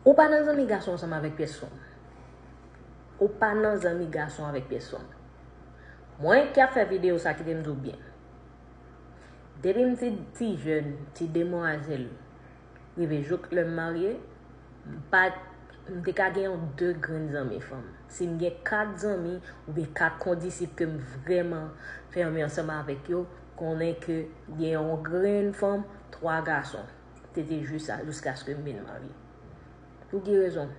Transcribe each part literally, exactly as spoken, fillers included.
Ou pa nan zanmi gason ansanm avèk pyès fanm. Ou pa nan zanmi gason avèk pyès fanm. Mwen ki ap fè videyo sa, kite m di w byen. Depi m ti, ti jèn, ti demwazèl, rive jouk lè m marye, m pa, m te ka gen yon de grenn zanmi fanm. Si m gen kat zanmi oubyen kat kondisip ke m vrèman fèmen ansanm avèk yo, konnen ke gen yon grenn fanm, twa gason. Se te jis sa, jiskaske m vin marye. Pou ki rezon?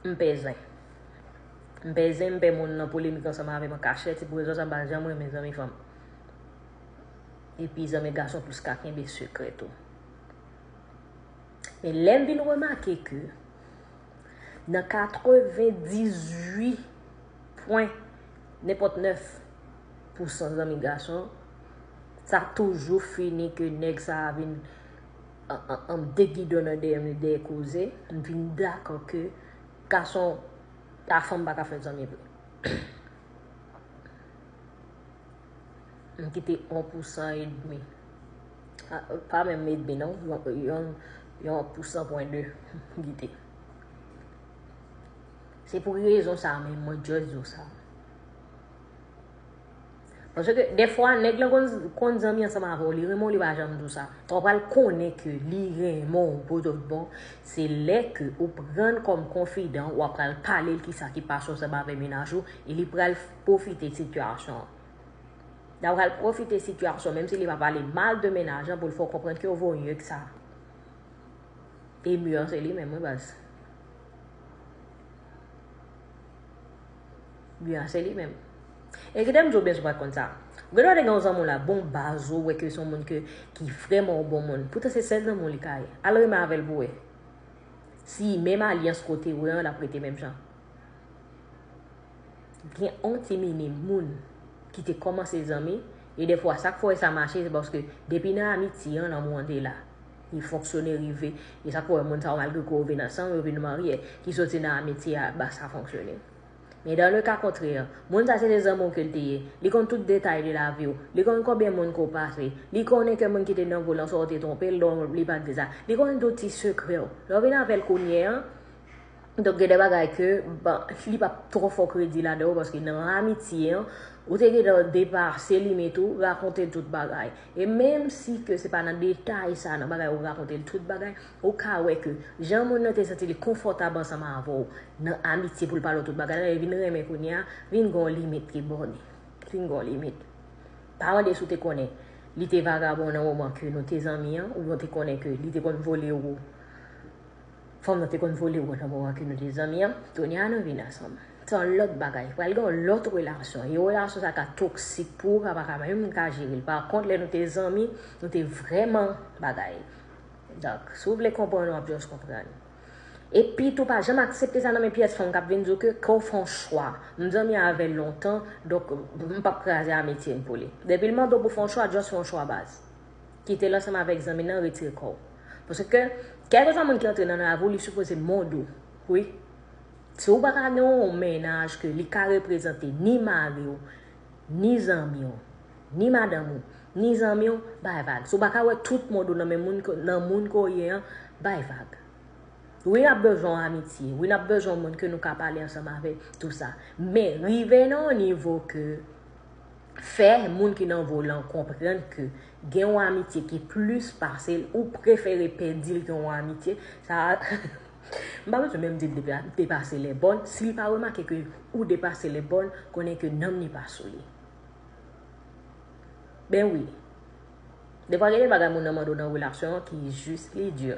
M pè zen. M pè zen, m pè moun nan polemik ansanm avè m an kachèt, se pou rezon sa m pa janm renmen zanmi fanm. Epi zanmi gason plis ka kenbe sekrè tou. Men lè m vin remake ke nan katrevendizuit pwen nenpòt nèf pousan zanmi gason, sa toujou fini ke nèg sa a vin an, an, an degidon nan dèyè m, dèyè koze, m vin dakò ke gason a fanm pa ka fè zanmi vre. M kite yon pousan edmi. A, pa menm edmi non, yon, yon, yon pousan pwen de m kite. Se pou rezon sa a menm mwen just di w sa. Paske dèfwa, nèg lan konn, konn zanmi ansanm avè w, li renmen w, li pa janm di w sa. Sa w pral konnen ke li renmen w pou tout bon, se lè ke ou pran l kòm konfidan, w ap pral pale l kisa ki pase ansanm avè mennaj ou, e li pral pwofite sitiyasyon an. Li pral pwofite sitiyasyon, menm si li pa pale mal de mennaj lan, pou l fè w konprann ke w vo mye ke sa. E mye an se li menm, wi, baz. Mye an se li menm. E kite m di w byen si w pa t konn sa. Ou gen dwa te gen yon zanmi w la, bon baz ou, wè ke se yon moun ke, ki vrèman yon bon moun. Poutan se sèl zanmi w li ka ye. Al renmen avè l pou wè. Si menm alyans kote w ye an, l ap rete menm jan. Gen yon ti minim moun ki te kòmanse zanmi, e dèfwa sa k fè w wè sa mache, se paske depi nan amitye an, lanmou an te la. Li fonksyone rive, e sa k fè w wè moun sa yo, malgre ke yo vin ansanm, yo vin marye, ki soti nan amitye a, ba sa fonksyone. Men dans le cas contraire, moun sa se te zanmi w ke l te ye, li konn tout detay de lavi w, li konn konbyen moun ke w pase, li konnen ke moun ki te nan vo lan sa w te twonpe l, li pa t di sa, li konnen tout ti sekrè w. Lè w vin avè l kounye a, Donk, gen de bagay ke, bon, li p ap twò fè w kredi ladan yo, paske nan amitye an, ou te gentan depase limit ou, rakonte l tout bagay. E menm si ke se pa nan detay sa, nan bagay ou rakonte l tout bagay, ou ka wè ke jan moun nan te santi li konfòtab ansanm avè w nan amitye pou l pale w tout bagay la, li vin renmen kounye a, vin gen yon limit ki bòne. Vin gen yon limit. Pa mande si w te konnen li te vagabon nan moman ke nou te zanmi an, oubyen w te konnen ke li te konn vole ou. Fanm nan te konn vole w nan moman ke nou te zanmi an, kounye a nou vin ansanm. Se yon lòt bagay. Pral gen yon lòt relasyon. E relasyon sa ka toksik pou ou, ka pa ka menm ka jere l. Pa kont, lè nou te zanmi, nou te vrèman bagay. Donk, si w vle konprann, w ap just konprann. Epi tou, pa janm aksepte sa nan men pyès fanm k ap vin di w ke, ke w fè yon chwa. M zanmi avè l lontan, donk m p ap kraze amitye m pou li. Depi l mande w pou fè yon chwa, just fè yon chwa baz. Kite l ansanm avèk zanmi nan, retire kò w. Paske, kèlkeswa moun ki antre nan lavi w, li sipoze mande w. Wi. Si w pa ka gen yon mennaj ke li ka reprezante ni mari w, ni zanmi w, ni madanm ou, ni zanmi w, bay vag. Si w pa ka wè tout mond ou nan men moun ke, nan moun ke w ye an, bay vag. Wi, n ap bezwen yon amitye. Wi, n ap bezwen yon moun ke nou ka pale ansanm avèk, tou sa. Men, rive nan yon nivo ke fè moun ki nan vo lan konprann ke gen yon amitye ki plis pase l, ou prefere pèdi l ke yon amitye, sa, m pa bezwen menm di l depa-, depase lè bòn. Si l pa remake ke ou depase lè bòn, konnen ke nanm li pa sou li. Ben wi. Defwa gen de bagay moun nan mande w nan relasyon an ki jis, li di.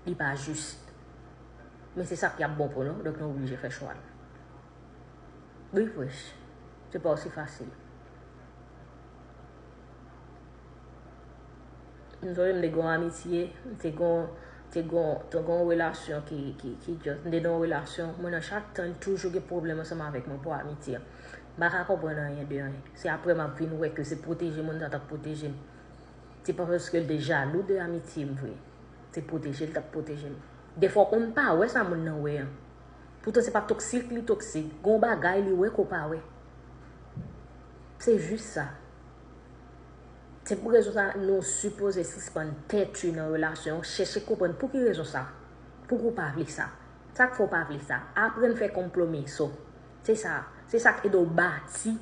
Li pa jis. Men se sa k ap bon pou nou, donk nou oblije fè chwa nou. Wi, fresh. Se pa osi fasil. M sonje m te gen yon amitye, m te gen, te gen, te gen yon relasyon ki, ki, ki just, m te nan yon relasyon, mwen nan chak tan, li toujou gen pwoblèm ansanm avèk mwen pou amitye an. M pa ka konprann anyen de anyen. Se apre m ap vin wè ke se pwoteje moun sa t ap pwoteje m. Se pa paske l te jalou de amitye m vre. Se pwoteje l t ap pwoteje m. Defwa w konn pa wè sa moun nan wè an. Poutan se pa toksik li toksik. Gon bagay li wè ke w pa wè. Se jis sa. Se pou rezon sa nou sipoze sispann tètye nan relasyon, chèche konprann pou ki rezon sa. Pouki w pa vle sa? Sa k fè w pa vle sa? Aprann fè konpwomi, so. Se sa. Se sa k ede w bati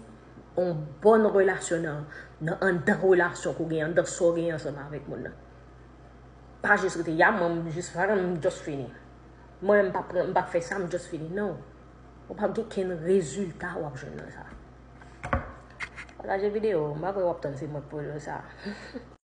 yon bòn relasyon nan, nan anndan relasyon ke w gen, anndan sa w gen ansanm avèk moun nan. Pa jis rete, ya, mwen, m jis, sa, m just fini. Mwen, m pa pran, m pa fè sa, m just fini. Non. Ou p ap gen kenn rezilta w ap jwenn nan sa. Pataje videyo, m pa kwè w ap tann se mwen k pwodui sa.